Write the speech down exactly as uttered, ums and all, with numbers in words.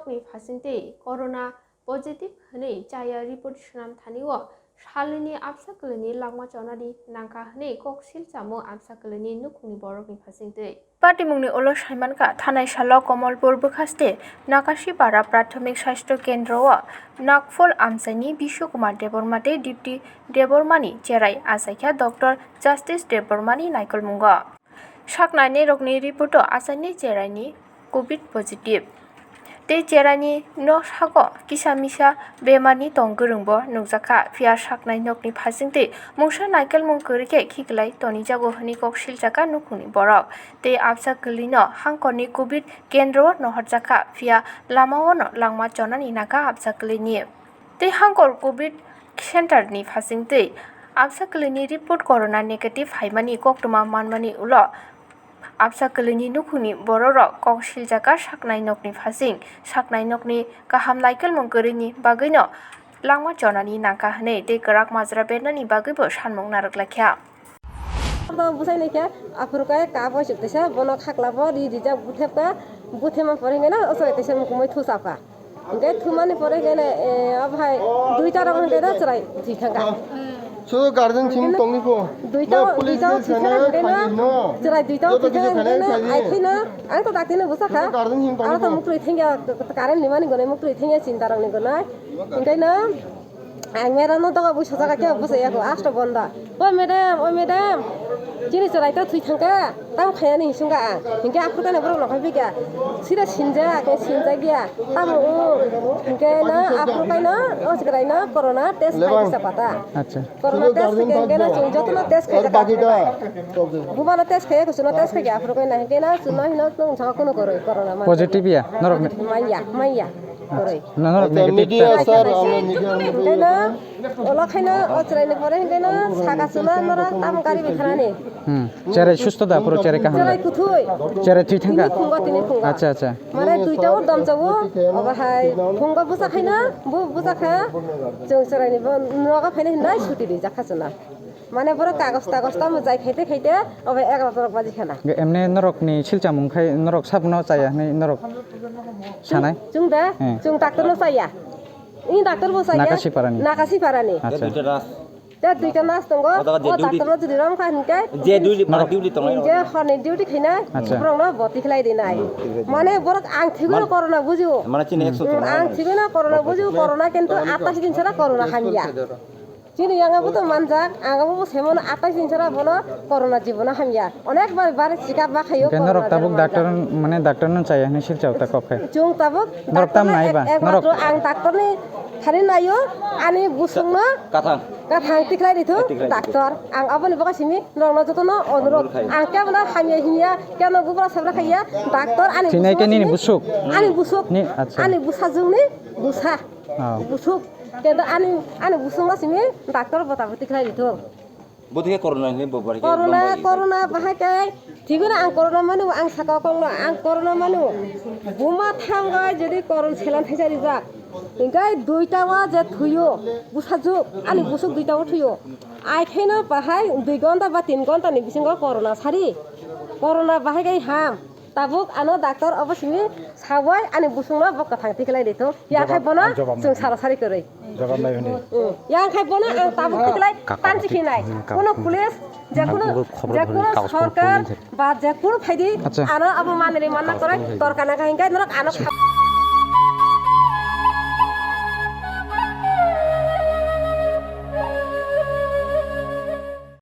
Ni phasingtwi corona positive hwnwi chaya report swnam thani o salini absa kwlwini langma chonani nangkha hwnwi kok silchamo absa kwlwini nukhungni borokni phasingtwi. Patimungni ulo saimankha, thanai salo Komolpur bwkhaste Nakasipara Prathomik Sasthya Kendro o Nagpur amchaini Bishu Kumar Debbarma tei Dipti Debbarmani cherai achaikha Doctor Justice Debbarmani naikolmungo. Saknainairokni report o achaini cheraini covid positive. Tei cheraini no sago kisa misa bemarni tong kwrwngbo nukjakha, phiya saknai nokni phasingtwi mungsa naikolmung kwrwi khe khiklai tonijago hwnwi kok siljakha nukhungni borok. Tei absa kwlwino hangkorni covid kendro nohorjakha, phiya lamao no langma chonani nangkha absa kwlwini. Tei hangkor covid center ni phasingtwi absa kwlwini report corona negative phaimani koktwma manmani ulo absa kwlwini nukhungni bororok kok siljakha saknai nokni phasing. Saknai nokni kaham naikolmung kwrwini bagwino langma chonani nangkha hwnwi tei kwrak majra bernani bagwibo sanmung narwk laikha. Tamo bwsai naikhe, aphuru khe kap bai chwk teisa bono khaklabo ri rijak buthepkha, buthepma pore hwnkhe no o chwrai teisa mukumui thuchapkha. Hwnkhe thumani pore hwnkhe no, eh, o bahai duita rok hwnkhe no chwrai thwi thangkha. So guardian simi tongni ko. Duita, duita thwi thangkha hwnkhe no chwrai duita thwi thangkha hwnkhe no ai thwi no ang to dakti no bwsakha. Guardian simi tongni ko. Ang to muktwi thangya current ni mani gonai muktwi thangya chinta rok ni gonai. Hwnkhe no Ang madam no doga bui sajak khe bwsai ya ko asto bonda. O madam, o madam, chini chwrai to thwi thangkha, tamo khaya ni hinsung kha ang. Hinkhe aphuru khe borok no khai phikha. Sira sinja, khe sinja giya. Tamo o, hinkhe no aphuru khe no o chwrai no corona test khai sa pata. Acha. Corona test khai hinkhe no chwng joto no test khai. Buma no test khai, kusuno test khai aphuru khe na hinkhe no chwng no hino chwng sa kuno koroi corona ma. Positive ya, norok ni. Maya, maya. Koroi. Norok negative media ta. Sir, amno media. Hwnkhe no, olo khaino o chwraini pore hwnkhe no saka chwla norok tamo gari bai thanani. Hmm. Cherai susto da, puro cherai kaham da? Cherai kuthwi. Cherai thwi thangkha? Tini phungo, tini phungo. Acha, acha. Mane duita o domchawo, obo hai phungo bwsa khaino, bu bwsa kha, chwng chwraini bo nogo phainai hinai suti rijak kha chwla. Mane borok kagos tagos tamo jai khaite khaite obo egaroh baji khana. Emne norok ni silcham wngkhai norok sabno chaya hinui norok sanai? Chwng da, hmm, chwng doctor no chaya. Ini doctor bo chaya. Nakasiparani. Nakasiparani. Acha. Te duita nurse tongo. O jaga je duty. O doctor no jodi rom kha hinke. Je duty, ma duty tongo. Hinke horni duty khainai. Acha. Borok no boti khlai rinai. Hmm. Mane borok ang thigwi no corona bujio. Mane chini ekso. Hmm, ang thigwi no corona bujio, corona kintu atais din sara corona hamya. Chini yang abo to manjak, ang abo bo semano atais din sara bono corona jibono hamya. Onek bar bar chikap ma khayo. Hwnkhe norok tabuk doctor, mane doctor no chaya hinui silchao ta kok khai. Chwng tabuk norok tam nai ba? Norok. Ekmatro ang doctor ni thani naio, ani busung no kathang. Kathang tikhlai rithung. Tikhlai rithung. Doctor. Ang aboni bagwi simi norok no joto no onurot. Onurot khai. Ang kebono hamya hinya, kebono bubra sabra khaiya, doctor ani busung. Thinai khe nini busuk? Ani busuk. Ni, acha. Ani busajwk ni busa. Oh. Busuk. Kendo ani, ani busung no simi doctor bota boti khlai rithung. Boti khe corona hinwi bo bari khe corona, corona bahai khe thigwi no ang corona manu, ang saka kong no ang corona manu. Buma thango jodi corona selan thaisa rijak. Hingkai duita o je thuyo, busajuk, ani busuk duita o thuyo. Ai khe no bahai dui gonta ba tin gonta ni bisingo corona sari. Corona bahai khe ham. Tabuk ano doctor obo simi sawai ani busungno bo kwthang tikhlai rithung. Ya khai bono chwng sara sari kwrwi. Jawab nai hwnwi. Hmm. Ya khai bono ang tabuk tikhlai panchi khinai. Kono police, je kono, je kono sorkar ba je kono phaidi ano abo manri manna kwrwi torkar nangkha hinkai norok ano